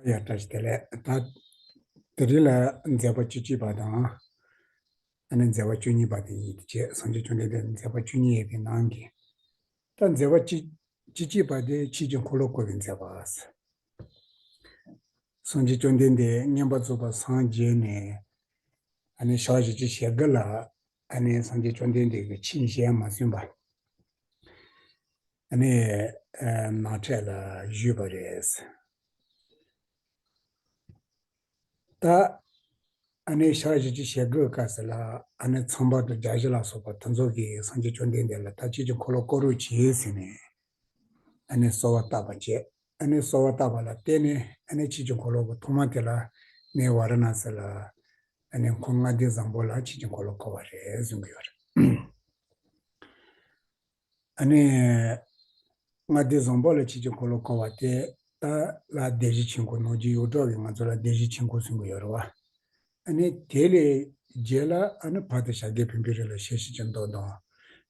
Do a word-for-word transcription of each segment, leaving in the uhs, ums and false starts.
ཡ། བཀྲ་ཤིས་བདེ་ལེགས། ད་དེ་རིང་ལ་མཛད་པ་བཅུ་གཅིག་པ་དང་། ཨ་ནི་མཛད་པ་བཅུ་གཉིས་པ་དེ་གཉིས་དེ་བྱས། སངས་རྒྱས་བཅོམ་ལྡན་འདས་མཛད་པ་བཅུ་གཉིས་ཡོད་པའི་ནང་གི། ད་མཛད་པ་བཅུ་བཅུ་གཅིག་པ་དེ་ཆོས་ཀྱི་འཁོར་ལོ་བསྐོར་བའི་མཛད་པ། སངས་རྒྱས་བཅོམ་ལྡན་འདས་མངོན་པར་རྫོགས་པར་སངས་རྒྱས་ནས། ཨ་ནི་ཞག་བཞི་བཅུ་ཞེ་དགུ་ལ། ཨ་ནི་སངས་རྒྱས་བཅོམ་ལྡན་འདས་ཀྱིས་ཆོས་བཤད་མ་ཟིན་པར། ཨ་ནི་ནགས་ཁྲོད་ལ་བཞུགས་པ་རེད། ད་ཨ་ནི་ཞག་བཞི་བཅུ་ཞེ་དགུའི་སྐབས་སུ་ལ། ཨ་ནི་ཚངས་པ་དང་བརྒྱ་བྱིན་ལ་སོགས་པ་དེ་ཚོ་གིས་སངས་རྒྱས་བཅོམ་ལྡན་འདས་ལ་ད་ཆོས་ཀྱི་འཁོར་ལོ་བསྐོར་རོགས་གྱིས་ཟེར་ནས། ཨ་ནི་གསོལ་བ་བཏབ་པ་བྱས། ཨ་ནི་གསོལ་བ་བཏབ་པ་ལ་བརྟེན་ནས། ཨ་ནི་ཆོས་ཀྱི་འཁོར་ལོ་གི་ཐོག་མ་དེ་ལ་ནི་ཝཱ་ར་ཎཱ་སི་ལ། ཨ་ནི་འཁོར་ལྔ་སྡེ་བཟང་པོ་ལ་ཆོས་ཀྱི་འཁོར་ལོ་བསྐོར་བ་རེད་གསུང་གི་ཡོད་རེད། ཨ་ནི་ལྔ་སྡེ་བཟང་པོ་ལ་ཆོས་ཀྱི་འཁོར་ལོ་བསྐོར་བ་དེ། ད་ལ་སྡེ་བཞི་ཆོས་འཁོར། ནང་རྒྱུད་ཡོངས་གྲགས་ཀྱི་ང་ཚོ་ལ་སྡེ་བཞི་ཆོས་འཁོར་གསུང་གི་ཡོད་རེད་བ། ཨ་ནི་དེ་ལས་རྗེས་ལ་ཨ་ནི་བར་དུ་བྱ་རྒོད་ཕུང་པོའི་རི་ལ་ཤེར་ཕྱིན་གྱི་མདོ་དང་།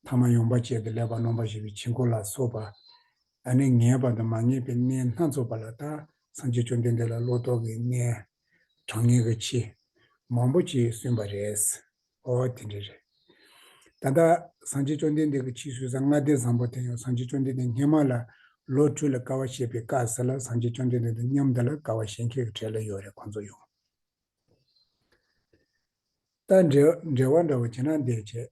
ཐ་མ་ཡོངས་པ་ཅན་དུ་ཀླད་པ་རྣམ་པར་ཤེས་པའི་ཆོས་འཁོར་ལ་སོགས་པ། ཨ་ནི་ངེས་པ་དང་མ་ངེས་པའི་གནས་སྣ་ཚོགས་པ་ལ་ད་སངས་རྒྱས་བཅོམ་ལྡན་འདས་ལ་བློ་ལྡོག་གི་གནས། གྲངས་ངེས་ཀྱི་ཆོས་མང་པོ་ཅིག་གསུངས་པ་རེད། ཨོ་དེ་འདྲ་རེད། ད་ལྟ་སངས་རྒྱས་བཅོམ་ལྡན་འདས་ཀྱི་ཆོས་གསུང་ས་ལྔ་སྡེ་བཟང་པོ་དེ་ཡང་སངས་རྒྱས་བཅོམ་ལྡན་འདས་སྔོན་མ་ལ་ལོ་དྲུག་ལ་དཀའ་བ་སྤྱད་པའི་སྐབས་སུ་ལ། སངས་རྒྱས་བཅོམ་ལྡན་འདས་དང་མཉམ་དུ་ལ་དཀའ་བ་སྤྱད་མཁན་གྱི་གྲས་ལ་ཡོད་རེད། ཁོང་ཚོ་ཡོང་། ད་འགྲེལ་འགྲེལ་བ་འདྲ་བོ་བྱས་ན་འདི་བྱས།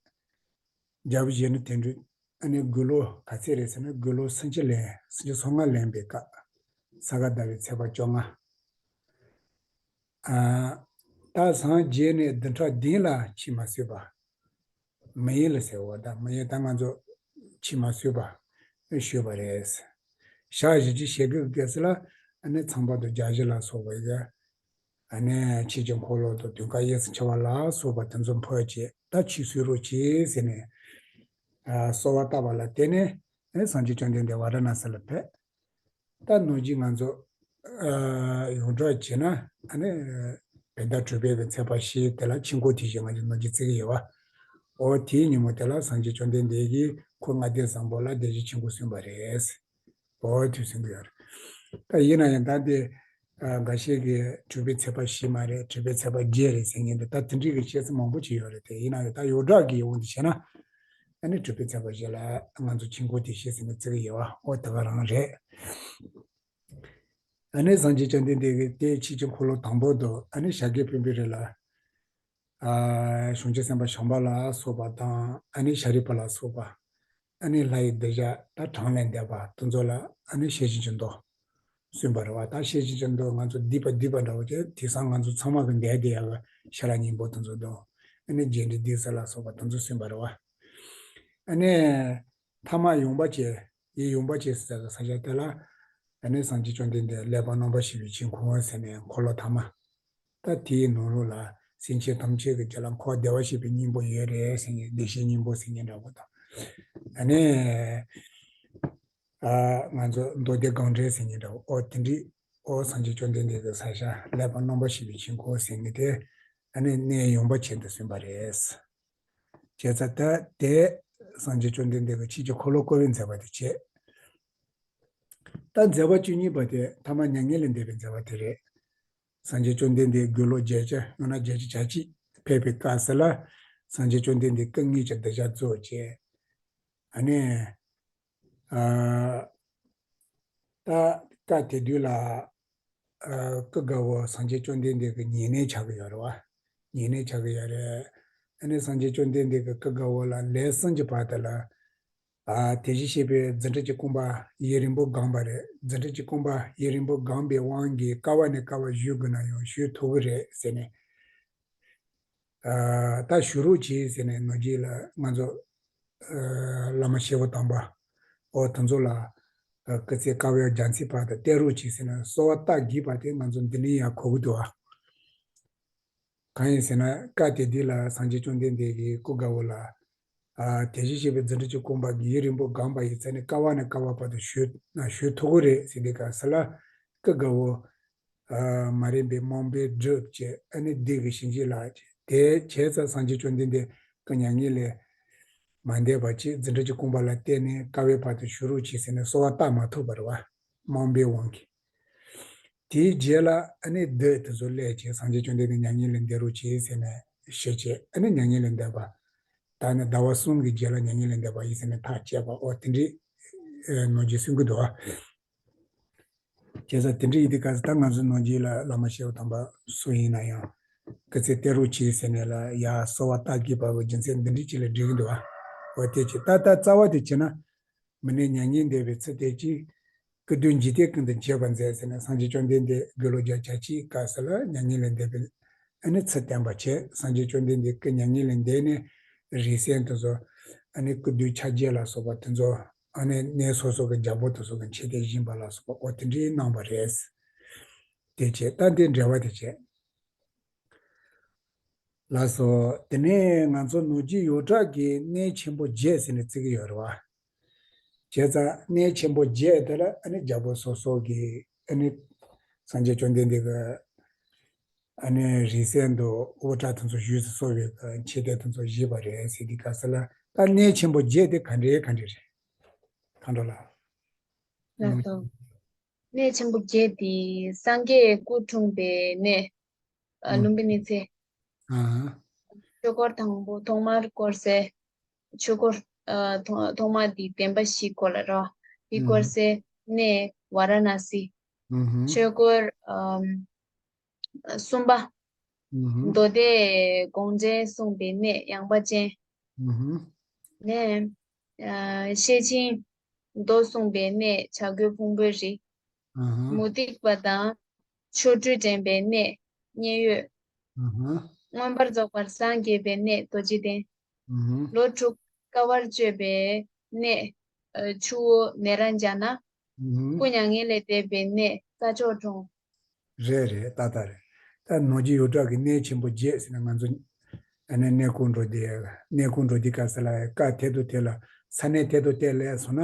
རྒྱལ་པོ་གཞོན་ནུ་དོན་གྲུབ། ཨ་ནི་དགུང་ལོ་ག་ཚད་རེད་ཟེར་ན། དགུང་ལོ་སུམ་ཅུ་ལོན། སུམ་ཅུ་སོ་ལྔ་ལོན་པའི་སྐབས། ས་ག་ཟླ་བའི་ཚེས་པ་བཅོ་ལྔ། ཨ། ད་སངས་རྒྱས་ནས་བདུན་ཕྲག་བདུན་ལ་ཆོས་མ་གསུངས་པ། མི་ཡུལ་ལ་ཟེར་བ། ད་མི་ཡུལ་ད་ང་ཚོ་ཆོས་མ་གསུངས་པ་ཞུས་པ་རེད། ཞག་བཞི་བཅུ་ཞེ་དགུའི་སྐབས་སུ་ལ། ཨ་ནི་ཚངས་པ་དང་བརྒྱ་བྱིན་ལ་སོགས་པ་གིས། ཨ་ནི་ཆོས་ཀྱི་འཁོར་ལོ་དང་དུང་དཀར་གཡས་སུ་འཁྱིལ་བ་ལ་སོགས་པ་དེ་ཚོ་ཕུལ་བྱས། ད་ཆོས་གསུང་རོགས་གྱིས་ཟེར་ནས། ཨ། གསོལ་བ་བཏབ་པ་ལ་བརྟེན་ནས། ཨ་ནི་སངས་རྒྱས་བཅོམ་ལྡན་འདས་ཝཱ་ར་ཎཱ་སི་ལ་ཕེབས། ད་ནང་རྒྱུད་ང་ཚོ། ཨ། ཡོངས་གྲགས་བྱས་ན། ཨ་ནི་བོད་ཟླ་དྲུག་པའི་གི་ཚེས་པ་བཞི་དེ་ལ་ཆོས་འཁོར་དེ་བཞིན་ང་ཚོ་ནང་རྒྱུད་བརྩི་གི་ཡོད་པ། ཨོ་དེའི་ཉིན་མོ་དེ་ལ་སངས་རྒྱས་བཅོམ་ལྡན་འདས་ཀྱིས་འཁོར་ལྔ་སྡེ་བཟང་པོ་ལ་སྡེ་བཞི་ཆོས་འཁོར་གསུངས་པ་རེད། ཨོ་དེ་གསུང་གི་ཡོད་རེད། ད་ཡིན་ན་ཡང་ད་དེ། ཨ། འགའ་ཤས་ཀྱིས་དྲུག་པའི་ཚེས་པ་བཞི་མ་རེད། དྲུག་པའི་ཚེས་པ་བརྒྱད་རེད་ཟེར་མཁན་འདུག། ད་དེ་འདྲའི་གི་བཤད་ཚུལ་མང་པོ་ཅིག་ཡོད་རེད་དེ། ཡིན་ན་ཡང་ད་ཡོངས་གྲགས་ཀྱི་དབང་དུ་བྱས་ན། ཨ་ནི་དྲུག་པའི་ཚེས་པ་བཞི་ལ་ང་ཚོ་ཆོས་འཁོར་དེ་བཞིན་ཟེར་ནས་བརྩི་གི་ཡོད་པ། ཨོ་དེ་ག་རང་རེད། ཨ་ནི་སངས་རྒྱས་བཅོམ་ལྡན་འདས་ཀྱིས་དེ་ཆོས་ཀྱི་འཁོར་ལོ་དང་པོ་དུ། ཨ་ནི་བྱ་རྒོད་ཕུང་པོའི་རི་ལ། ཨ། བྱང་ཆུབ་སེམས་དཔའ་བྱམས་པ་ལ་སོགས་པ་དང་། ཨ་ནི་ཤཱ་རིའི་བུ་ལ་སོགས་པ། ཨ་ནི་ལྷ་ཡི་གདུལ་བྱ་ད་གྲངས་ལས་འདས་པ་དེ་ཚོ་ལ། ཨ་ནི་ཤེར་ཕྱིན་གྱི་མདོ་གསུངས་པ་རེད་པ། ད་ཤེར་ཕྱིན་གྱི་མདོ་ང་ཚོ་བསྡུས་པ་བསྡུས་པ་འདྲ་བོ་བྱས། དེང་སང་ང་ཚོ་ཚང་མ་གི་འདས་བསྡད་ཡག་གི་ཤེས་རབ་སྙིང་པོ་དེ་ཚོ་དང་། ཨ་ནི་རྒྱས་འབྲིང་བསྡུས་གསལ་ལ་སོགས་པ་དེ་ཚོ་གསུངས་པ་རེད་པ། ཨ་ནི་ཐ་མ་ཡོང་བ་བྱས། ཡིད་ཡངས་པ་བྱེད་ས་གི་ས་ཆ་དེ་ལ། ཨ་ནི་སངས་རྒྱས་བཅོམ་ལྡན་འདས་ཀླད་པ་རྣམ་པར་ཤེས་པའི་ཆོས་འཁོར་ཟེར་ནས་འཁོར་ལོ་ཐ་མ། ད་དེའི་ནང་ལོགས་ལ་སེམས་ཅན་ཐམས་ཅད་ཀྱི་རྒྱུད་ལ་འཁོར་བ་བདེ་བར་གཤེགས་པའི་སྙིང་པོ་ཡོད་རེད་ཟེར་མཁན། བདེ་གཤེགས་སྙིང་པོ་ཟེར་མཁན་འདྲ་བོ་དང་། ཨ་ནི། ཨ། ང་ཚོ་མདོ་སྡེ་དགོངས་འགྲེལ་ཟེར་མཁན་འདྲ་བོ། ཨོ་དེ་འདྲའི། ཨོ་སངས་རྒྱས་བཅོམ་ལྡན་འདས་ཀྱི་ས་ཆ་ཀླད་པ་རྣམ་པར་ཤེས་པའི་ཆོས་འཁོར་ཟེར་མཁན་དེ། ཨ་ནི་གནས་ཡངས་པ་ཅན་དུ་གསུངས་པ་རེད། བྱས་ཙང་ད་དེ་སངས་རྒྱས་བཅོམ་ལྡན་འདས་ཀྱིས་ཆོས་ཀྱི་འཁོར་ལོ་བསྐོར་བའི་མཛད་པ་དེ་བྱས། ད་མཛད་པ་བཅུ་གཉིས་པ་དེ་ཐ་མ་མྱ་ངན་ལས་འདས་པའི་མཛད་པ་དེ་རེད། སངས་རྒྱས་བཅོམ་ལྡན་འདས་དགུང་ལོ་བརྒྱད་ཅུ། ཡང་ན་བརྒྱད་ཅུ་གྱ་གཅིག་ཕེབས་པའི་སྐབས་སུ་ལ། སངས་རྒྱས་བཅོམ་ལྡན་འདས་སྐུ་དངོས་ཀྱི་གདུལ་བྱ་གཙོ་བྱས། ཨ་ནི། ཨ། ད་སྐབས་དེ་དུས་ལ། ཨ། སྐུ་དགའ་བོ་སངས་རྒྱས་བཅོམ་ལྡན་འདས་ཀྱི་ཉེ་གནས་ཆགས་ཀྱི་ཡོད་རེད་པ། ཉེ་གནས་ཆགས་ཀྱི་ཡོད་རེད། ཨ་ནི་སངས་རྒྱས་བཅོམ་ལྡན་འདས་ཀྱི་སྐུ་དགའ་བོ་ལ་ལན་གསུམ་གྱི་བར་དུ་ལ། ཨ། དེ་བཞིན་གཤེགས་པའི་རྫུ་འཕྲུལ་གྱི་སྐུ་འབུམ་ཡུན་རིང་པོ་གང་པ་རེད། རྫུ་འཕྲུལ་གྱི་སྐུ་འབུམ་ཡུན་རིང་པོ་གང་པའི་དབང་གིས་བསྐལ་པ་ནས་བསྐལ་པ་བཞུགས་དགོས་ན་ཡང་བཞུགས་ཐུབ་ཀྱི་རེད་ཟེར་ནས། ཨ། ད་བཞུགས་རོགས་གྱིས་ཟེར་ནས་ནང་རྒྱུད་ལ་ང་ཚོ། ཨ། བླ་མ་སྐྱེས་བུ་དམ་པ། ཨོ་དེ་ཚོ་ལ། ཨ། སྐུ་ཚེ་བསྐལ་པའི་རྒྱ་མཚོའི་བར་དུ་བརྟན་རོགས་གྱིས་ཟེར་ནས་གསོལ་བ་བཏབ་དགོས་པ་དེ་ང་ཚོ་འདི་ནས་ཡང་གོ་གི་འདུག་ཨ། གང་ཡིན་ཟེར་ན་སྐབས་དེ་དུས་ལ་སངས་རྒྱས་བཅོམ་ལྡན་འདས་ཀྱི་སྐུ་དགའ་བོ་ལ། ཨ། དེ་བཞིན་གཤེགས་པའི་རྫུ་འཕྲུལ་གྱི་སྐུ་འབུམ་ཡུན་རིང་པོ་གང་པ་ཡི་ཚད་ནས་བསྐལ་པ་ནས་བསྐལ་པ་བར་དུ་བཞུགས་ན་བཞུགས་ཐུབ་ཀྱི་རེད་ཟེར་དུས་སྐབས་སུ་ལ། སྐུ་དགའ་བོ། ཨ། མ་རིག་པའི་རྨོངས་པས་བསྒྲིབས་བྱས། ཨ་ནི་བདུད་ཀྱི་གཤིན་རྗེ་ལ། དེ་བྱས་ཙང་སངས་རྒྱས་བཅོམ་ལྡན་འདས་སྐུ་མྱ་ངན་ལས་མ་འདས་པ་བྱས། རྫུ་འཕྲུལ་གྱི་སྐུ་འབུམ་ལ་བརྟེན་ནས་བསྐལ་པའི་བར་དུ་བཞུགས་རོགས་གྱིས་ཟེར་ནས་གསོལ་བ་བཏབ་མ་ཐུབ་པ་རེད་པ། རྨོངས་པའི་དབང་གིས། དེའི་རྗེས་ལ་ཨ་ནི་བདུད་དེ་ཚོ་སླེབས་བྱས་སངས་རྒྱས་བཅོམ་ལྡན་འདས་མྱ་ངན་ལས་འདས་རོགས་བྱེད་ཟེར་ནས་ཞུས་བྱས། ཨ་ནི་མྱ་ངན་ལས་འདས་པ། ད་ནི་ཟླ་བ་གསུམ་གྱི་རྗེས་ལ་མྱ་ངན་ལས་འདས་པ་ཡིན་ཟེར་ནས་ཐག་བཅད་པ། ཨོ་དེ་འདྲའི་ནོར་རྒྱུན་གསུང་གི་འདུག་ཨ། བྱས་ཙང་དེ་འདྲ་ཡིན་དུས་སྐབས་སུ་ད་ང་ཚོའི་ནང་རྒྱུད་ལ་བླ་མ་ཤེའུ་དམ་པ་སུ་ཡིན་ན་ཡང་། སྐུ་ཚེ་བརྟན་རོགས་གྱིས་ཟེར་ནས་ལ་ཡ་གསོལ་བ་བཏབ་དགོས་པ་བོ་རྒྱུ་མཚན་འདི་འདྲ་ཅིག་ལ་འགྲིག་གི་འདུག་ཨ། འོ་དེ་ཅི་ད་ལྟ་རྩ་བ་དེ་བྱས་ན། མི་ནས་མྱ་ངན་འདས་པའི་ཚུལ་དེ་ཅིག་སྐུ་མདུན་འཇིག་རྟེན་ཀུན་ཏུ་མཆོད་པར་མཛད་ཟེར་ནས་སངས་རྒྱས་བཅོམ་ལྡན་འདས་དགུང་ལོ་བརྒྱད་ཅུ་གྱ་གཅིག་སྐབས་སུ་ལ་མྱ་ངན་ལས་འདས་པའི་ཨ་ནི་ཚུལ་བསྟན་པ་བྱས། སངས་རྒྱས་བཅོམ་ལྡན་འདས་སྐུ་མྱ་ངན་ལས་འདས་ནས་རིང་བསྲེལ་དེ་ཚོ་ཨ་ནི་སྐུ་མདུན་ཕྱག་རྒྱ་ལ་སོགས་པ་དེ་ཚོ། ཨ་ནི་གནས་སོ་སོ་གི་རྒྱལ་པོ་དེ་ཚོ་གི་མཆོད་རྟེན་བཞེངས་པ་ལ་སོགས་པ་ཨོ་དེ་འདྲའི་གནང་བ་རེད། དེ་བྱས་ད་འདི་འགྲེལ་བ་དེ་བྱས། ལགས་སོ། དེ་ནས་ང་ཚོ་ནོར་རྒྱུན་ཡོངས་གྲགས་ཀྱི་གནས་ཆེན་པོ་བརྒྱད་ཟེར་ནས་བརྩི་གི་ཡོད་རེད་བ། བྱས་ཙང་གནས་ཆེན་པོ་བརྒྱད་དེ་ལ་ཨ་ནི་རྒྱལ་པོ་སོ་སོ་གི་ཨ་ནི་སངས་རྒྱས་བཅོམ་ལྡན་འདས་ཀྱི་ཨ་ནི་རིང་བསྲེལ་དུ་དབུ་སྐྲ་དེ་ཚོ་བཞུགས་སུ་གསོལ་བའི་མཆོད་རྟེན་དེ་ཚོ་བཞེངས་པ་རེད་ཟེར་དུས་སྐབས་སུ་ལ། ད་གནས་ཆེན་པོ་བརྒྱད་དེ་ག་འདྲའི་ག་འདྲའི་རེད། མཁའ་འགྲོ་ལགས། ལགས་སོ། གནས་ཆེན་པོ་བརྒྱད་དེ་སངས་རྒྱས་སྐུ་འཁྲུངས་པའི་གནས། ཨ། ཨ། ལུམ་བི་ནི་ཚེ། ཨ། ཆོས་འཁོར་དང་པོ་ཐོག་མར་བསྐོར་སའི་ཆོས་འཁོར། ཨ། ཐོག་ཐོག་མ་དེ་བདེན་པ་བཞི་སྐོར་ལ་རོ། དེ་ཨ། བསྐོར་སའི་གནས་ཝཱ་ར་ཎ་སི། ཨ། ཆོས་འཁོར། ཨམ། གསུམ་པ། ཨ། མདོ་སྡེ་དགོངས་འགྲེལ་གསུངས་པའི་གནས་ཡངས་པ་ཅན། ཨ། ནས། ཨ། ཤེར་ཕྱིན་མདོ་གསུངས་པའི་གནས་བྱ་རྒོད་ཕུང་པོའི་རི། ཨ། མུ་སྟེགས་པ་དང་ཆོ་འཕྲུལ་འགྲན་པའི་གནས་མཉན་ཡོད། ཨ། མངོན་པར་རྫོགས་པར་སངས་རྒྱས་པའི་གནས་རྡོ་རྗེ་གདན། ཨ། ལོ་དྲུག་དཀའ་བར་སྤྱོད་པའི་གནས། ཨ། ཆུ་བོ་ནཻ་རཉྫ་ན། ཨ། སྐུ་མྱ་ངན་ལས་འདས་པའི་གནས་རྩྭ་མཆོག་གྲོང་། རེད་རེད། ཏག་ཏག་རེད། ད་ནོར་རྒྱུན་ཡོངས་གྲགས་ཀྱི་གནས་ཆེན་པོ་བརྒྱད་ཟེར་ན་ང་ཚོ་ཨ་ནི་གནས་སྐོར་འགྲོ་དུས། གནས་སྐོར་འགྲོ་དུས་སྐབས་སུ་ལ་སྐབས་དེ་དང་དེ་ལ་ས་གནས་དེ་དང་དེ་སླེབས་སོང་ན་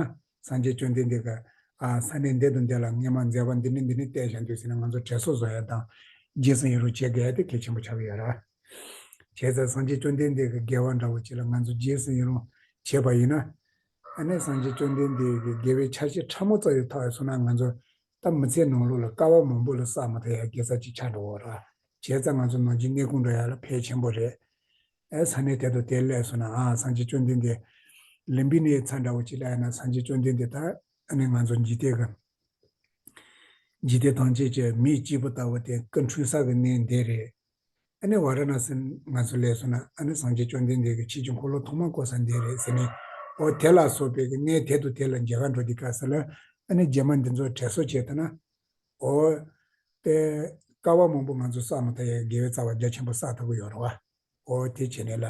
སངས་རྒྱས་བཅོམ་ལྡན་འདས་ཀྱིས། ཨ། ས་གནས་འདི་དང་འདི་ལ་སྔོན་མ་མཛད་པ་འདི་ནི་འདི་ནི་བསྟན་བཞག་འདུག་ཟེར་ནས་ང་ཚོ་དྲན་གསོ་བཟོ་ཡ་དང་རྗེས་སུ་ཡི་རང་བྱེད་དགོས་ཡ་དེ་གལ་ཆེན་པོ་ཆགས་ཀྱི་ཡོད་རེད། བྱས་ཙང་སངས་རྒྱས་བཅོམ་ལྡན་འདས་ཀྱི་དགེ་བ་འདྲ་བོ་ཅིག་ལ་ང་ཚོ་རྗེས་སུ་ཡི་རང་བྱས་པ་ཡིན་ན། ཨ་ནི་སངས་རྒྱས་བཅོམ་ལྡན་འདས་ཀྱི་དགེ་བའི་ཆ་ཤས་ཕྲ་མོ་ཙམ་ཡང་ཐོབ་ཡོད་སོང་ན་ང་ཚོ་ད་མི་ཚེའི་ནང་ལོགས་ལ་དཀའ་བ་མང་པོ་ལ་བསགས་མ་ཐུབ་ཡ་དགེ་རྩ་ཅིག་ཆགས་འགྲོ་གི་རེད། བྱས་ཙང་ང་ཚོ་ནང་བཞིན་གནས་སྐོར་འགྲོ་ཡ་ལ་ཕལ་ཆེན་པོ་རེད། ཨེ། ས་གནས་དེ་དང་དེ་སླེབས་སོང་ན། ཨ། སངས་རྒྱས་བཅོམ་ལྡན་འདས་ལུམ་བི་ནིའི་ས་འདྲ་བོ་ཅིག་སླེབས་ན་སངས་རྒྱས་བཅོམ་ལྡན་འདས་ད་ཨ་ནི་ང་ཚོ་འཇིག་རྟེན་གྱི་འཇིག་རྟེན་ཐམས་ཅད་ཀྱི་མིག་གཅིག་པུ་ལྟ་བུ་དེ་སྐུ་འཁྲུངས་ས་གི་གནས་འདི་རེད། ཨ་ནི་ཝཱ་ར་ཎ་སི་ང་ཚོ་སླེབས་སོང་ན་ཨ་ནི་སངས་རྒྱས་བཅོམ་ལྡན་འདས་ཀྱི་ཆོས་ཀྱི་འཁོར་ལོ་ཐོག་མ་བསྐོར་ས་འདི་རེད་ཟེར་ནས། འོ་དེ་ལ་སོགས་པའི་གི་གནས་དེ་དང་དེ་ལ་མཇལ་ཁ་འགྲོ་དུས་སྐབས་སུ་ལ་ཨ་ནི་རྗེས་མ་འདི་ཚོ་དྲན་གསོ་བྱས་ཐུབ་ན། འོ་དེ་དཀའ་བ་མང་པོ་ང་ཚོ་བསགས་མ་ཐུབ་ཡ་དགེ་བའི་རྩ་བ་རྒྱ་ཆེན་པོ་བསགས་ཐུབ་ཀྱི་ཡོད་རེད་བ། འོ་དེ་བྱས་ནས་ལ་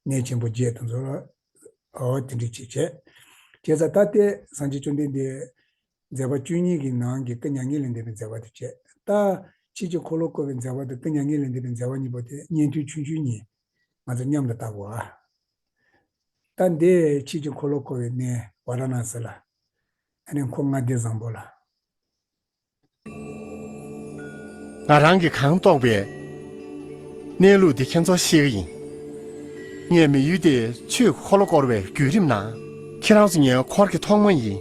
གནས་ཆེན་པོ་བརྒྱད་དེ་ཚོ་ལ་འོ་དེ་འདྲ་ཅིག་བྱས། བྱས་ཙང་ད་ལྟའི་སངས་རྒྱས་བཅོམ་ལྡན་འདས་མཛད་པ་བཅུ་གཉིས་ཀྱི་ནང་གི་སྐུ་མྱ་ངན་ལས་འདས་པའི་མཛད་པ་དེ་བྱས། ད་ཆོས་ཀྱི་འཁོར་ལོ་བསྐོར་བའི་མཛད་པ་དང་སྐུ་མྱ་ངན་ལས་འདས་པའི་མཛད་པ་གཉིས་པོ་དེ་བརྙན་ཐུང་ཆུང་ཆུང་གཉིས་ང་ཚོ་མཉམ་དུ་བལྟ་དགོས་ཨ། ད་འདི་ཆོས་ཀྱི་འཁོར་ལོ་བསྐོར་བའི་གནས་ཝཱ་ར་ཎ་སི་ལ། ཨ་ནི་འཁོར་ལྔ་སྡེ་བཟང་པོ་ལ། ང་རང་གིས་གང་རྟོགས་པའི་གནས་ལུགས་འདི་ཁྱེད་ཚོར་བཤད་ཀྱི་ཡིན། ངས་མི་ཡུལ་དེ་ཆོས་འཁོར་ལོ་བསྐོར་བའི་བརྒྱུད་རིམ་ནང་ཁྱེད་རང་ཚོ་ངའི་འཁོར་གྱི་ཐོག་མ་ཡིན།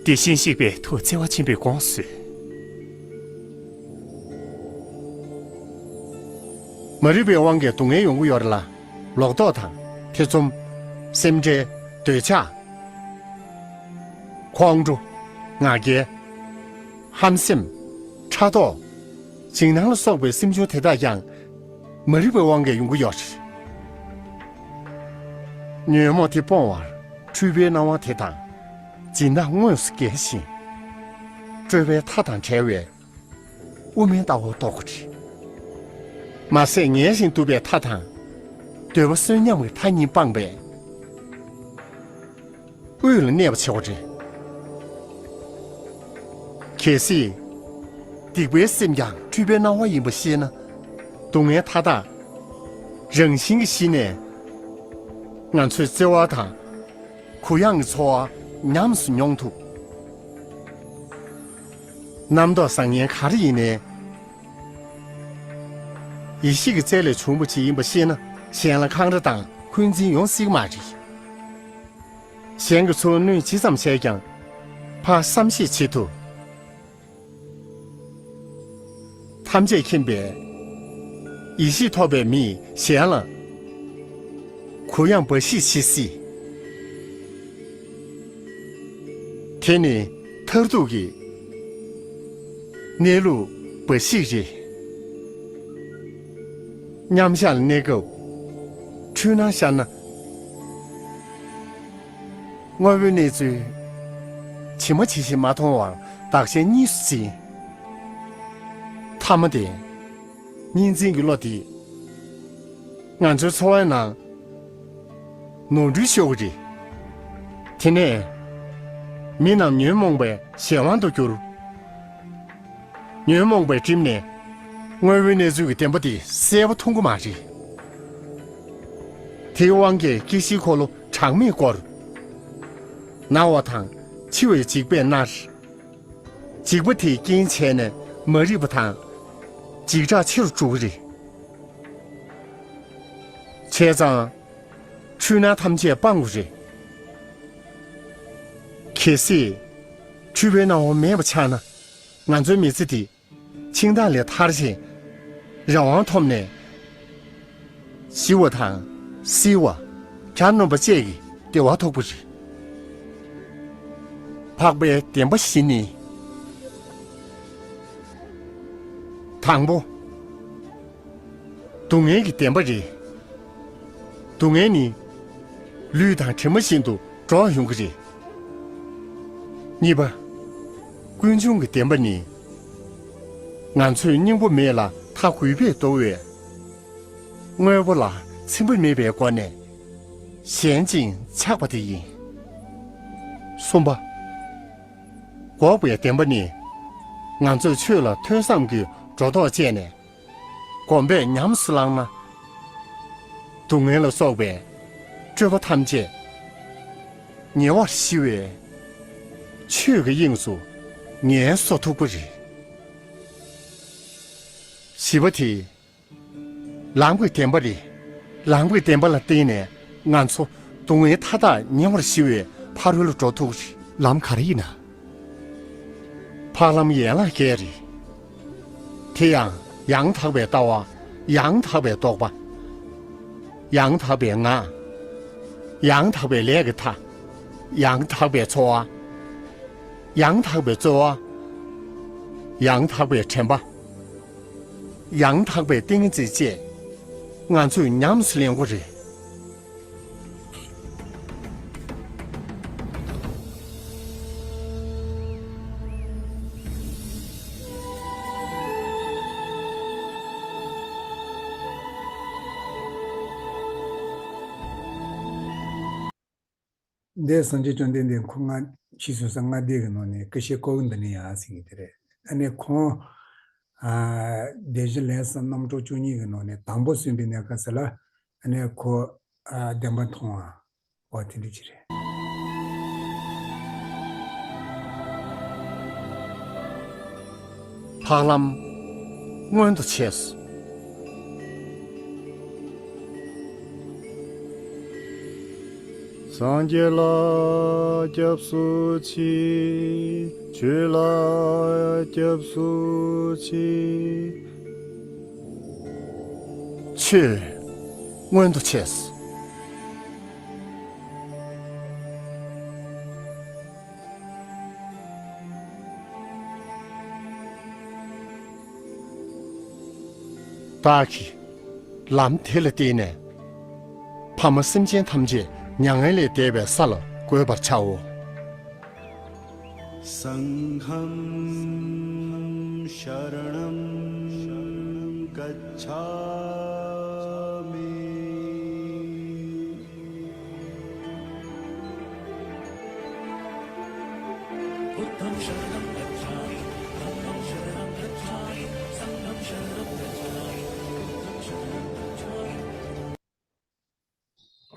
དེ་བཞིན་གཤེགས་པའི་ཐུགས་བརྩེ་བ་ཆེན་པོས་དགོངས་སུ་གསོལ། མ་རིག་པའི་དབང་གིས་སྡུག་བསྔལ་ཡོང་གི་ཡོད་རེད་ལ། ལོག་རྟོག་དང་ཐེ་ཚོམ། སེམས་ཁྲལ། འདོད་ཆགས། ཁོང་ཁྲོ། ང་རྒྱལ། ཧམ་སེམས། ཕྲག་དོག་འཇིགས་སྣང་ལ་སོགས་པའི་སེམས་བྱུང་དེ་དག་ཀྱང་མ་རིག་པའི་དབང་གིས་ཡོང་གི་ཡོད་རེད། ཉོན་མོངས་དེ་སྤོང་བར་འཁྲུལ་པའི་སྣང་བ་དེ་དང་འཇིགས་སྣང་དངོས་སུ་འགལ་ཞིང་། སྤྲོས་པའི་མཐའ་དང་བྲལ་བའི་དབུ་མའི་ལྟ་བ་རྟོགས་དགོས་རེད། མ་ཟད་ངལ་ཞིང་དུབ་པའི་མཐའ་དང་། འདོད་པ་གསོད་ཉམས་ཀྱི་མཐའ་གཉིས་སྤངས་པས་དབུས་ལ་གནས་པ་བྱེད་དགོས་རེད། གལ་སྲིད་སྡིག་པའི་སེམས་ཀྱང་འཁྲུལ་པའི་སྣང་བ་ཡིན་པ་ཤེས་ན། སྡུག་བསྔལ་མཐའ་དག་རང་བཞིན་གྱིས་ཞི་ནས། ང་ཚོའི་བརྩེ་བ་དང་། གུ་ཡངས་ཀྱི་ཚོར་བ་ཉམས་སུ་མྱོང་ཐུབ། རྣམ་རྟོག་བཟང་ངན་ག་རེ་ཡིན་ནའི། ཡེ་ཤེས་ཀྱི་རྩལ་ལས་བྱུང་བ་ཞིག་ཡིན་པ་ཤེས་ན་གཞན་ལ་འཁང་ར་དང་འཁོན་འཛིན་ཡོང་སྲིད་ཀྱི་མ་རེད། གཞན་གྱི་ཚོར་གནོད་ཇི་ཙམ་བྱས་ཀྱང་ཕར་བསམ་ཤེས་བྱེད་ཐུབ། ཐམས་ཅད་མཁྱེན་པའི་ཡེ་ཤེས་ཐོབ་པའི་མིས་གཞན་ལ་གུ་ཡངས་འབའ་ཞིག་བྱེད་སྲིད། དེ་ནི་མཐར་ཐུག་གི་གནས་ལུགས་འབའ་ཞིག་རེད། མཉམ་བཞག་ལ་གནས་སྐབས་འཁྲུལ་སྣང་ཤར་ན། དངོས་པོའི་གནས་ཚུལ་ཇི་མ་ཇི་བཞིན་མ་མཐོང་བར་བདག་གཞན་གཉིས་སུ་འཛིན། མཐའ་མ་དེ་གཉིས་འཛིན་གྱི་བློ་དེ་ང་ཚོའི་འཚོ་བའི་ནང་ནོར་འཁྲུལ་ཤོར་གྱི་རེད། དེ་ནས་མི་རྣམས་ཉོན་མོངས་པའི་གཞན་དབང་དུ་གྱུར། ཉོན་མོངས་པའི་གྲིབ་ནས་དངོས་པོའི་གནས་ཚུལ་གྱི་བདེན་པ་དེ་གསལ་པོ་མཐོང་གི་མ་རེད། དེའི་དབང་གིས་སྐྱེ་ཤིའི་འཁོར་ལོ་གྲངས་མེད་བསྐོར། ན་བ་དང་འཆི་བའི་འཇིགས་པས་མནར། འཇིགས་པ་དེའི་རྐྱེན་བྱས་ནས་མ་རིག་པ་དང་འཇིགས་སྐྲག་ཆེ་རུ་འགྲོ་གི་རེད། བྱས་ཙང་འཁྲུལ་སྣང་ཐམས་ཅད་སྤང་དགོས་རེད། གལ་སྲིད་འཁྲུལ་པའི་སྣང་བ་མེད་པ་ཆགས་ན། ང་ཚོའི་མི་ཚེ་འདི་འཆིང་ཐག་ལས་ཐར་ཞིང་རང་དབང་ཐོབ་ནས། ཞི་བ་དང་བསིལ་བ། གྱ་ནོམ་པ་བཅས་ཀྱི་བདེ་བ་ཐོབ་པ་རེད། འཕགས་པའི་བདེན་པ་བཞི་ནི། དང་པོ། སྡུག་བསྔལ་གྱི་བདེན་པ་རེད། སྡུག་བསྔལ་ནི་ལུས་དང་གྲིབ་མ་བཞིན་དུ་འགྲོ་ཡོང་གི་རེད། གཉིས་པ། ཀུན་འབྱུང་གི་བདེན་པ་ནི། ང་ཚོས་སྙིང་པོ་མེད་ལ་མཐའ་འགུལ་བས་བརྡོལ་བའི་དངོས་པོ་ལ་ཚིམ་པ་མེད་པའི་སྒོ་ནས་ཞེན་ཅིང་ཆགས་པ་དེ་ཡིན། གསུམ་པ། འགོག་པའི་བདེན་པ་ནི། ང་ཚོས་ཆོས་ལ་ཐོས་བསམ་གྱིས་སྒྲོ་འདོགས་བཅད་ནས། གོམས་པས་ཉམས་སུ་བླངས་ན། སྡུག་བསྔལ་ལ་སོགས་པའི་སྤྲོས་པ་ཐམས་ཅད་ཉེ་བར་ཞི་བའི་ཆོས་ཀྱི་དབྱིངས་སུ་ངལ་གསོ་ཐུབ་ཀྱི་རེད། བཞི་པ་དེ། ལམ་གྱི་བདེན་པ་རེད། ལམ་གྱི་བདེན་པ་ལ་བརྟེན་ནས་ང་ཚོ་སྡུག་བསྔལ་མཐའ་དག་ཉེ་བར་ཞི་བའི་ཕ་རོལ་འགྲོ་ཐུབ་ཀྱི་རེད། ལམ་ག་རེ་ཡིན་ན། འཕགས་ལམ་ཡན་ལག་བརྒྱད་རེད། དེ་ཡང་ཡང་དག་པའི་ལྟ་བ། ཡང་དག་པའི་རྟོག་པ། ཡང་དག་པའི་ངག། ཡང་དག་པའི་ལས་ཀྱི་མཐའ། ཡང་དག་པའི་འཚོ་བ། ཡང་དག་པའི་རྩོལ་བ། ཡང་དག་པའི་དྲན་པ། ཡང་དག་པའི་ཏིང་ངེ་འཛིན་བཅས་ང་ཚོས་ཉམས་སུ་ལེན་དགོས་རེད། འདིར་སངས་རྒྱས་བཅོམ་ལྡན་འདས་ཁོ་སྔ་ཕྱིས་སུ་ས་ལྔ་སྡེ་གི་ནང་ནས་སྐུ་བཤད་ཀོ་བི་ནྡ་ནི་ཡ་ཟེར་གྱི་དེ་རེད། ཨ་ནི་ཁོང་ཨ་སྡེ་བཞི་ལན་གསུམ་རྣམ་གྲོལ་བཅུ་གཉིས་ཀྱི་ནང་ནས་དང་པོ་གསུངས་པའི་གནས་སྐབས་སུ་ལ། ཨ་ནི་ཁོ་ཨ་བདེན་པ་མཐོང་བ། འོ་དེ་འདྲ་ཅིག་རེད། འཕགས་ལམ་མངོན་དུ་བྱས། སངས་རྒྱས་ལ་སྐྱབས་སུ་མཆི། ཆོས་ལ་སྐྱབས་སུ་མཆི། ཆོས་མངོན་དུ་བྱས། བདག་གིས་ལམ་དེ་ལ་བརྟེན་ནས་ཕ་མ་སེམས་ཅན་ཐམས་ཅད་མྱ་ངན་ལས་འདས་པའི་ས་ལ་འགོད་པར་བྱའོ། सङ्घं शरणं गच्छामि।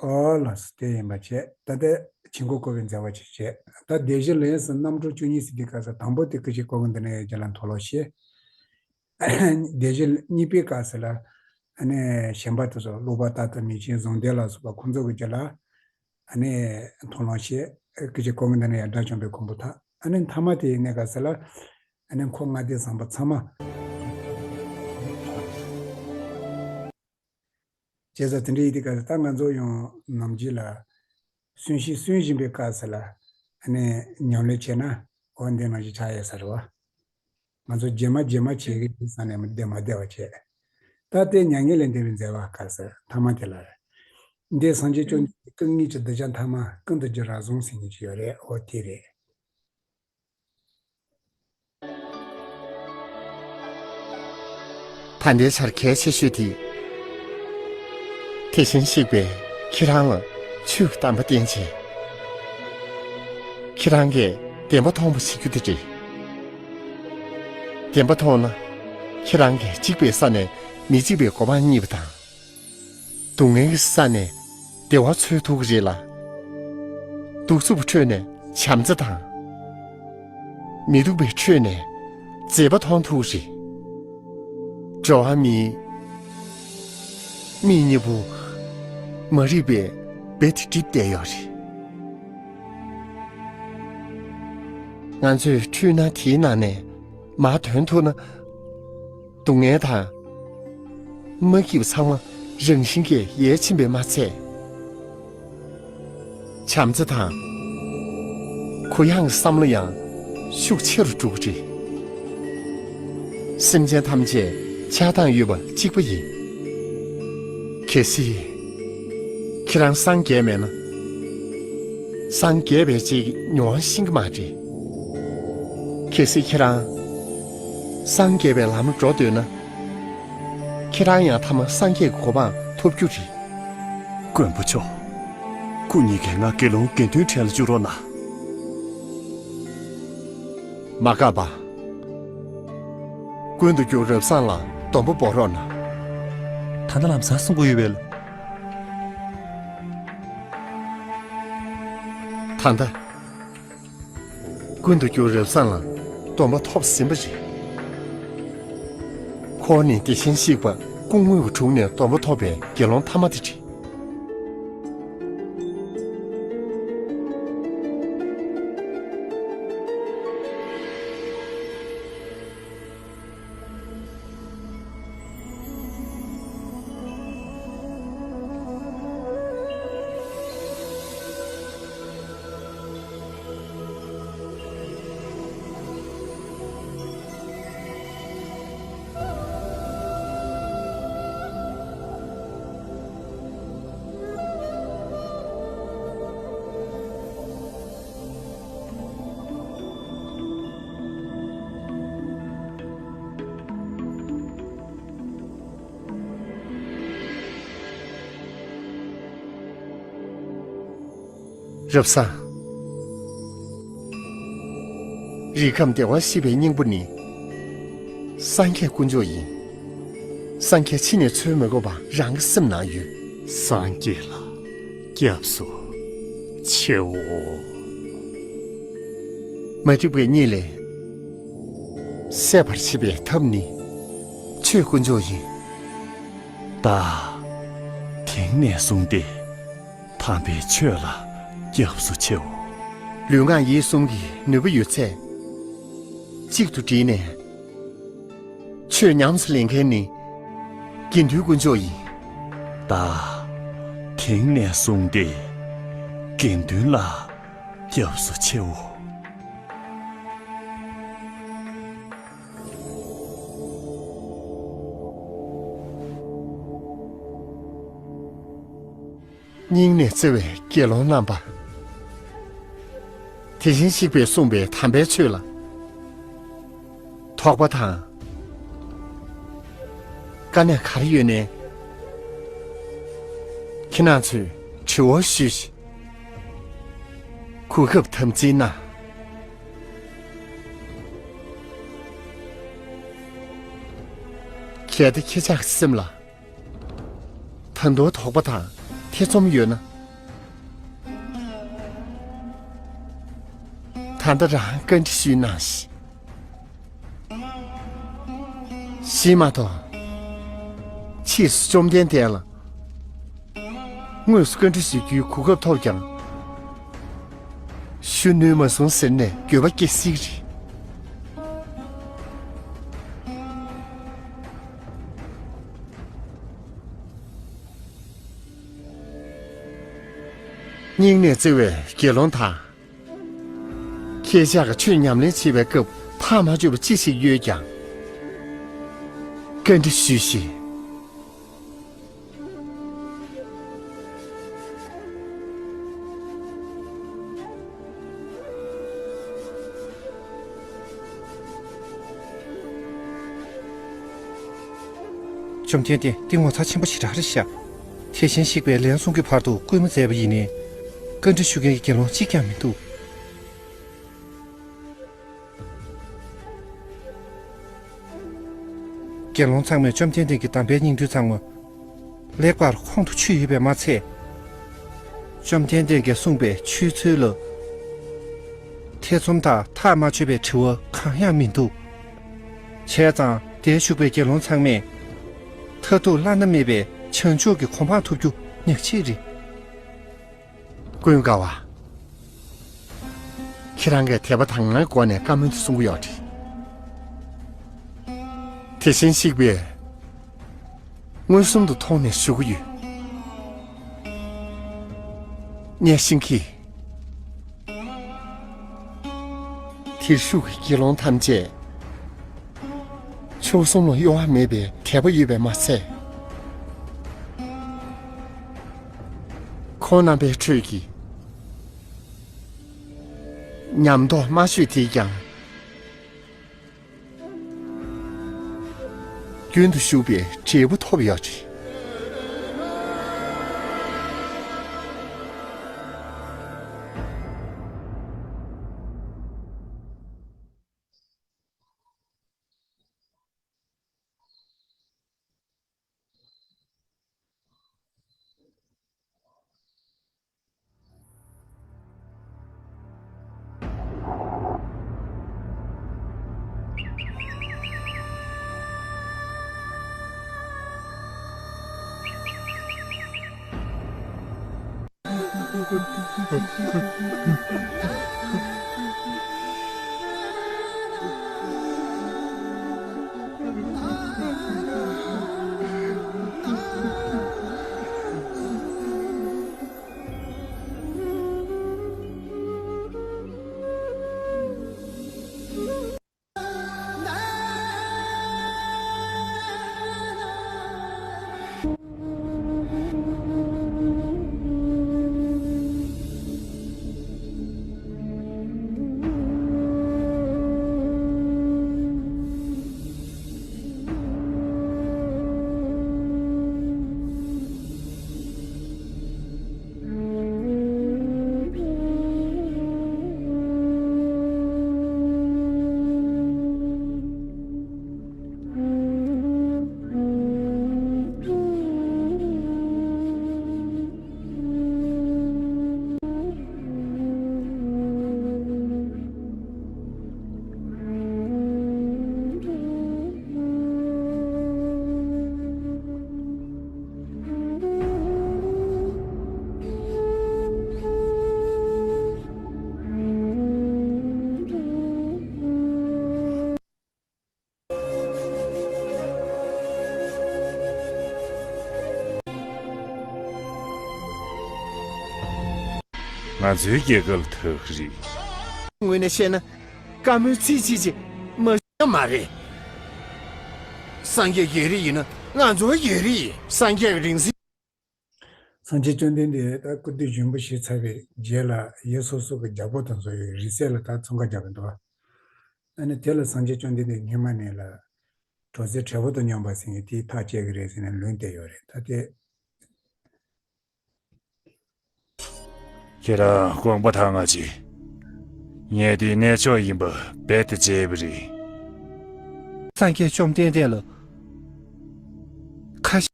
ཨོ་ལགས་སོ། དེ་ཡིན་པ་བྱས། ད་ལྟ་ཆོས་འཁོར་བསྐོར་བའི་མཛད་པ་ཅིག་བྱས། ད་སྡེ་བཞི་ལན་གསུམ་རྣམ་གྲོལ་བཅུ་གཉིས་ཟེར་དུས་སྐབས་སུ་དང་པོ་དེ་སྐུ་བཤད་ཀོ་བི་ནྡ་ནི་ཡ་རྒྱ་ལ་མཐོལ་ལོ་བཤད། སྡེ་བཞི་གཉིས་པའི་སྐབས་སུ་ལ་ཨ་ནི་གཞན་པ་དེ་ཚོ་ཀློག་པ་ལྟ་སྟངས་མིང་ཅན་གཟུང་དོན་ལ་སོགས་པ་ཁོང་ཚོ་གི་རྒྱུད་ལ་ཨ་ནི་མཐོང་ལམ་བཤད། སྐུ་བཤད་ཀོ་མི་འདི་ནི་ཡང་དགྲ་བཅོམ་པའི་གོ་འཕང་ཐོབ། ཨ་ནི་མཐའ་མ་དེ་ཡིན་ནའི་ག་ས་ལ་ཨ་ནི་འཁོར་ལྔ་སྡེ་བཟང་པོ་ཚང་མ། བྱས་ཙང་དེ་འདྲ་ཡིན་དུས་སྐབས་སུ་ད་ང་ཚོ་ཡང་ནམ་རྒྱུན་ལ་གསོན་གཤིན་གསོན་བཞིན་པའི་སྐབས་སུ་ལ་ཨ་ནི་ཉམས་ལེན་བྱས་ན་འོ་འདི་ནང་བཞིན་ཆགས་ཡོད་ས་རེད་བ། ང་ཚོ་རྗེས་མ་རྗེས་མ་བྱེད་ཀྱི་ཡིན་བསམ་ནས་མི་བདེ་མ་བདེ་བ་བྱས། ད་ལྟའི་མྱ་ངན་ལས་འདས་པའི་མཛད་པ་སྐབས་སུ་ཐ་མ་དེ་ལ་རེད། འདི་སངས་རྒྱས་བཅོམ་ལྡན་འདས་སྐུ་དངོས་ཀྱི་གདུལ་བྱ་ཐ་མ་ཀུན་ཏུ་རྒྱུ་རབ་བཟུང་ཟེར་མཁན་ཅིག་ཡོད་རེད། འོ་དེ་རེད། ད་ལྟའི་ཆར་གལ་ཆེ་ཤོས་དེ། དེ་བཞིན་གཤེགས་པས་ཁྱེད་རང་ལ་ཆོས་ཀྱི་གདམས་པ་བསྟན་བྱས། ཁྱེད་རང་གིས་བདེན་པ་མཐོང་བ་བྱེད་རྒྱུ་དེ་རེད། བདེན་པ་མཐོང་ན། ཁྱེད་རང་གིས་འཇིགས་པའི་ས་ནས་མི་འཇིགས་པའི་གོ་འཕང་རྙེད་པ་དང་། སྡུག་བསྔལ་གྱི་ས་ནས་བདེ་བ་འཚོལ་ཐུབ་ཀྱི་རེད་ལ། གདུག་རྩུབ་ཁྲོད་ནས་བྱམས་བརྩེ་དང་། མི་སྡུག་པའི་ཁྲོད་ནས་མཛེས་པ་མཐོང་ཐུབ་ཀྱི་རེད། འགྲོ་བ་མིའི་མིག་གཉིས་པོ་མ་རིག་པའི་བེ་དེ་བསྒྲིབས་བསྡད་ཡོད་རེད། ང་ཚོས་འཁྲུལ་སྣང་དེའི་ནང་ནས་མར་ཐོན་ཐུབ་ན། སྡུག་བསྔལ་དང་། མ་སྐྱིད་པ་ཚང་མ་རང་བཞིན་གྱིས་ཡལ་ཕྱིན་པས་མ་ཚད། བྱམས་བརྩེ་དང་། གུ་ཡངས་ཀྱི་བསམ་བློ་ཡང་ཤུགས་ཆེ་རུ་འགྲོ་གི་རེད། སེམས་ཅན་ཐམས་ཅད་ཆགས་སྡང་ཡོད་པ་གཅིག་པ་ཡིན། གལ་སྲིད་ཁྱེད་རང་སངས་རྒྱས་མེད་ན། སངས་རྒྱས་པའི་ཅིག་མྱོང་བ་ཤེས་ཀྱི་མ་རེད། གལ་སྲིད་ཁྱེད་རང་སངས་རྒྱས་པའི་ལམ་འགྲོ་འདོད་ན། ཁྱེད་རང་ཡང་ཐ་མ་སངས་རྒྱས་ཀྱི་གོ་འཕང་ཐོབ་རྒྱུ་རེད། མགོན་པོ་མཆོག་ཁོ་གཉིས་ཀས་ང་དགེ་སློང་དགེ་འདུན་གྲལ་ལ་བཅུག་རོགས་གནང་། མ་དགའ་བ། ཀུན་ཏུ་རྒྱུ་རབ་བཟང་ལ་སྡོམ་པ་འབོག་རོགས་གནང་། ད་ལྟ་ལམ་སང་གསུང་གི་ཡོད་པས། ད་ལྟ། ཀུན་ཏུ་རྒྱུ་རབ་བཟང་ལ་སྡོམ་པ་ཐོབ་ཟིན་པ་རེད། ཁོ་ནི་དེ་བཞིན་གཤེགས་པ་སྐུ་དངོས་ཀྱི་དྲུང་ནས་སྡོམ་པ་ཐོབ་པའི་དགེ་སློང་ཐ་མ་དེ་རེད། རབ་བཟང་། རིགས་ཁམས་བདེ་བར་གཤེགས་པའི་སྙིང་པོ་ནི། སངས་རྒྱས་དཀོན་མཆོག་ཡིན། སངས་རྒྱས་ཕྱི་ནས་འཚོལ་མི་དགོས་པ་རང་གི་སེམས་ནང་ཡོད། སངས་རྒྱས་ལ་སྐྱབས་སུ་མཆིའོ། མ་རིག་པའི་གཉིད་ལས་སད་པར་བྱེད་པའི་ཐབས་ནི་ཆོས་དཀོན་མཆོག་ཡིན། བདག་དེང་ནས་བཟུང་སྟེ་དམ་པའི་ཆོས་ལ་སྐྱབས་སུ་མཆིའོ། ལུས་ངག་ཡིད་གསུམ་གྱི་ནུས་པ་ཡོད་ཚད་གཅིག་ཏུ་བསྒྲིལ་ནས། ཆོས་ཉམས་སུ་ལེན་མཁན་ནི་དགེ་འདུན་དཀོན་མཆོག་ཡིན། བདག་དེང་ནས་བཟུང་སྟེ་དགེ་འདུན་ལ་སྐྱབས་སུ་མཆིའོ། སྙིང་ནས་བརྩེ་བའི་དགེ་སློང་རྣམ་པ། དེ་བཞིན་གཤེགས་པས་གསུངས་པའི་དམ་པའི་ཆོས་ལ་དོགས་པ་དང་དཀའ་གནད་ག་རེ་ཡོད་ནའི། ཁྱེད་རང་ཚོས་དྲི་བ་ཞུས་ཤིག། གོ་སྐབས་དམ་འཛིན་གནང་། གལ་ཏེ་ཁྱེད་ཅག་གི་སེམས་ལ་ད་དུང་དོགས་པ་དང་ཐེ་ཚོམ་ཡོད་ན། ད་ལྟ་རང་བཀའ་འདྲི་ཞུས་གནང་ཞིག། ཞེས་མ་གཏོགས། ཕྱིས་སུ་བཅོམ་ལྡན་འདས་ལ་དངོས་སུ་བཀའ་འདྲི་ཞུ་རྒྱུའི་གོ་སྐབས་ཐོབ་ཀྱང་། ཞུ་ནུས་མ་སོང་ཟེར་ནས་འགྱོད་པ་སྐྱེ་སྲིད་ཀྱི་རེད། སྙིང་ནས་བརྩེ་བའི་དགེ་སློང་དག། ཁྱེད་ཅག་གིས་ཆོས་ཉམས་ལེན་བྱེད་པའི་སྐབས་ཐག་མ་ཆོད་པ་ཅི་ཞིག་ཡོད་ཀྱང་། བཀའ་འདྲི་ཞུས་ཤིག། བཅོམ་ལྡན་འདས། འདི་ངོ་མཚར་ཆེན་པོ་ཞེ་དྲག་རེད་ཤག། དེ་བཞིན་གཤེགས་པས་ལན་གསུམ་གྱི་བར་དུ་སྐུལ་མ་མཛད་པ་ཡིན་ནའི། བཀའ་འདྲི་ཞུ་མཁན་གྱི་དགེ་སློང་གཅིག་ཀྱང་མི་འདུག། དགེ་སློང་ཚང་མས་བཅོམ་ལྡན་འདས་ཀྱི་གདམས་པའི་སྙིང་བསྡུས་ཚང་མ་ལེགས་པར་ཁོང་དུ་ཆུད་ཡོད་པས་མ་ཚད། བཅོམ་ལྡན་འདས་ཀྱིས་གསུངས་པའི་ཆོས་ཚུལ་ལ་ཐེ་ཚོམ་དང་ཐག་མ་ཆོད་པའི་དྲི་བ་གང་ཡང་མི་འདུག། བྱས་ཙང་དེར་བཞུགས་པའི་དགེ་སློང་ཚང་མས་མཐར་ཐུག་བླ་ན་མེད་པའི་བྱང་ཆུབ་ཀྱི་གོ་འཕང་ཐོབ་རྒྱུ་ཉག་གཅིག་རེད། ཀུན་དགའ་བ། ཁྱེད་རང་གིས་དད་པ་དག་སྣང་གི་སྒོ་ནས་བཀའ་མོལ་དེ་གསུང་གི་ཡོད་རེད། དེ་བཞིན་གཤེགས་པས་མངོན་སུམ་དུ་མཐོང་ནས་ཞུ་གི་ཡོད། གཉན་ཤིང་གིས། དེར་བཞུགས་ཀྱི་དགེ་སློང་ཐམས་ཅད་མཆོག་གསུམ་ལ་གཡོ་བ་མེད་པའི་དད་པ་ཡོད་པས་མ་ཚད། ཁོང་རྣམ་པའི་ཁྲོད་ཀྱི་ཉམས་རྟོགས་དམའ་ཤོས་དེས་ཀྱང་རྒྱུན་དུ་ཞུགས་པའི་འབྲས་བུ་ཐོབ་ཡོད་ཅིང་། ང་ཚོའི་རྒྱལ་ཁབ་ལ་ཐུག་གི་རེད། ངོས་ནས་བཤད་ན། བཀའ་མོལ་ཚིག་གཅིག་ཅིག་མ་ཤེས་ཡ་མ་རེད། སངས་རྒྱས་ཡོད་རེད་ཡིན་ན་ང་ཚོ་ཡོད་རེད་ཡིན། སངས་རྒྱས་ཀྱི་རིང་བསྲེལ། སངས་རྒྱས་བཅོམ་ལྡན་འདས་ད་སྐུ་དུས་གཞོན་པོ་ཞིག་ཚར་བའི་རྗེས་ལ་ཡུལ་སོ་སོ་གི་རྒྱལ་པོ་དང་བཟོ་བའི་རིགས་སྲས་ལ་ད་འཚང་ཁ་རྒྱག་གི་འདུག། ཨ་ནི་དེ་ལ་སངས་རྒྱས་བཅོམ་ལྡན་འདས་སྔོན་མ་ནས་ལ། གྲོགས་མཛེས་བྲེ་བོ་དང་མཉམ་པ་ཟེར་མཁན་དེས་ཐག་བཅད་ཀྱི་རེད་ཟེར་ནས་ལུང་བསྟན་ཡོད་རེད། ད་དེ། ཁྱེད་རང་དགོངས་པ་དྭངས་ང་ཅིག། ངས་དེའི་གནས་མཆོག་ཡིན་པ་རྦད་དེ་བརྗེད་པ་རེད། སངས་རྒྱས་བཅོམ་ལྡན་འདས་ལ་ཁ་ཞེ།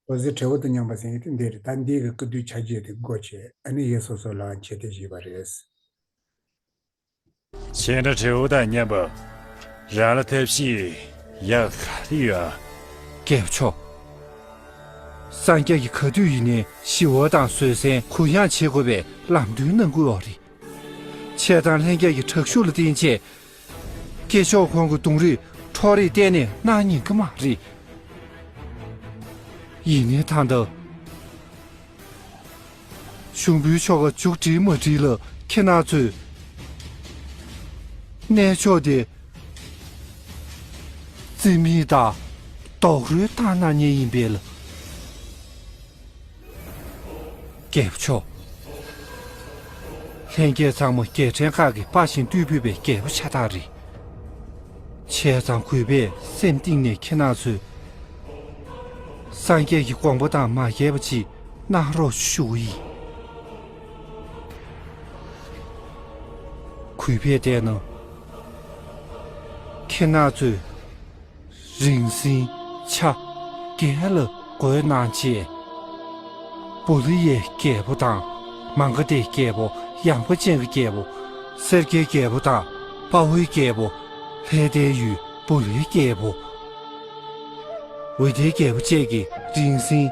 གྲོགས་མཛེས་བྲེ་བོ་དང་མཉམ་པ་ཟེར་མཁན་དེ་འདི་རེད། ད་འདི་གི་སྐུ་དུས་ཆ་རྒྱུས་དེ་སྒོ་ཕྱེ། ཨ་ནི་ཡུལ་སོ་སོ་ལའང་ཆེ་བསྟོད་བྱས་པ་རེད། ཁྱེད་འདྲ་བྲེ་བོ་དང་མཉམ་པ། རང་ལ་ཐབས་ཤེས་ཡག་ག་རེ་ཡོད་ཨ། རྒྱལ་པོ་མཆོག། སངས་རྒྱས་ཀྱིས་ག་དུས་ཡིན་ནའི་ཞི་བ་དང་བཟོད་བསྲན་གུ་ཡངས་བྱེད་དགོས་པའི་ལམ་སྟོན་གནང་གི་ཡོད་རེད། ཆགས་སྡང་ལྷན་སྐྱེས་ཀྱི་དྲག་ཤུགས་ལ་བརྟེན་བྱས། སྐྱེས་མཆོག་ཁོང་གི་གདོང་རིས་འཕྲོག་རེས་གཏན་ནས་གནང་ཉན་གི་མ་རེད། ཡིན་ནའི་ད་ལྟ། གཞུང་པའི་ཆོ་ག་མཇུག་སྒྲིལ་མ་སྒྲིལ་ལ་ཁྱེད་རང་ཚོས་གནས་མཆོག་དེ་རྩིས་མེད་དང་རྡོག་རོལ་བཏང་གནང་མཁན་ཡིན་པས་ལ། རྒྱལ་པོ་མཆོག་ལྷན་རྒྱས་ཚང་མ་རྒྱལ་ཕྲན་ཁག་གི་དཔའ་ཞིང་རྟུལ་ཕོད་པའི་རྒྱལ་པོ་ཤ་སྟག་རེད། བྱས་ཙང་གུས་པས་སེམས་གཏིང་ནས་ཁྱེད་རང་ཚོས་སངས་རྒྱས་ཀྱི་དགོངས་པ་དང་མ་འགལ་བ་ཅིག་གནང་རོགས་ཞུ་གི་ཡིན། གུས་པས་བལྟས་ན། ཁྱེད་རང་ཚོས་རིང་བསྲེལ་ཆ་བརྒྱད་ལ་བགོས་གནང་རྗེས། བུ་ལི་ཡའི་རྒྱལ་པོ་དང་། མ་ག་དྷའི་རྒྱལ་པོ། ཡངས་པ་ཅན་གྱི་རྒྱལ་པོ། སེར་སྐྱའི་རྒྱལ་པོ་དང་། དཔའ་བོའི་རྒྱལ་པོ། ལྷས་ཏེན་ཡུལ་བུ་ལའི་རྒྱལ་པོ། ཝེ་ཏའི་རྒྱལ་པོ་བཅས་ཀྱིས་རིང་བསྲེལ་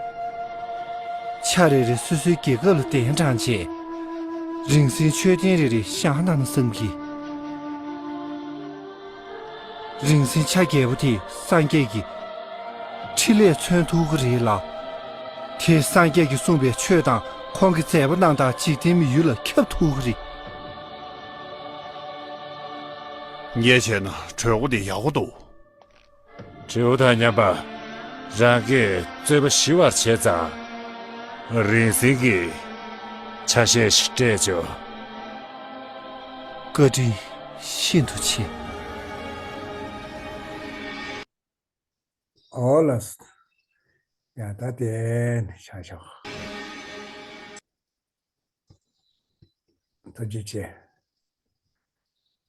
ཆ་རེ་རེ་སོ་སོའི་རྒྱལ་ཁབ་ལ་གདན་དྲངས་རྗེས། རིང་བསྲེལ་མཆོད་རྟེན་རེ་རེ་བཞེངས་གནང་ན་བསམ་གི། རིང་བསྲེལ་ཆ་བརྒྱད་པོ་དེ་སངས་རྒྱས་ཀྱི་ཕྲིན་ལས་མཚོན་ཐུབ་ཀྱི་རེད་ལ། དེས་སངས་རྒྱས་ཀྱིས་གསུངས་པའི་ཆོས་དང་ཁོང་གི་མཛད་པ་རྣམས་དང་འཇིག་རྟེན་མི་ཡུལ་ལ་ཁྱབ་ཐུབ་ཀྱི་རེད། ངས་བྱས་ན་གྲོས་འགོ་འདི་ཡག་པོ་འདུག། དྲེའུ་དང་མཉམ་པ། རང་གིས་རྩོད་པ་ཞི་བར་བྱས་ཙང་། རིང་བསྲེལ་གྱི་ཆ་ཤས་ཤིག་སྤྲད་ཆོག། བཀའ་དྲིན་ཤིན་ཏུ་ཆེ། ཨོ་ལགས། ཡ་ད་དེ་ནས་ཆ་ཤོག། ཐུགས་རྗེ་ཆེ།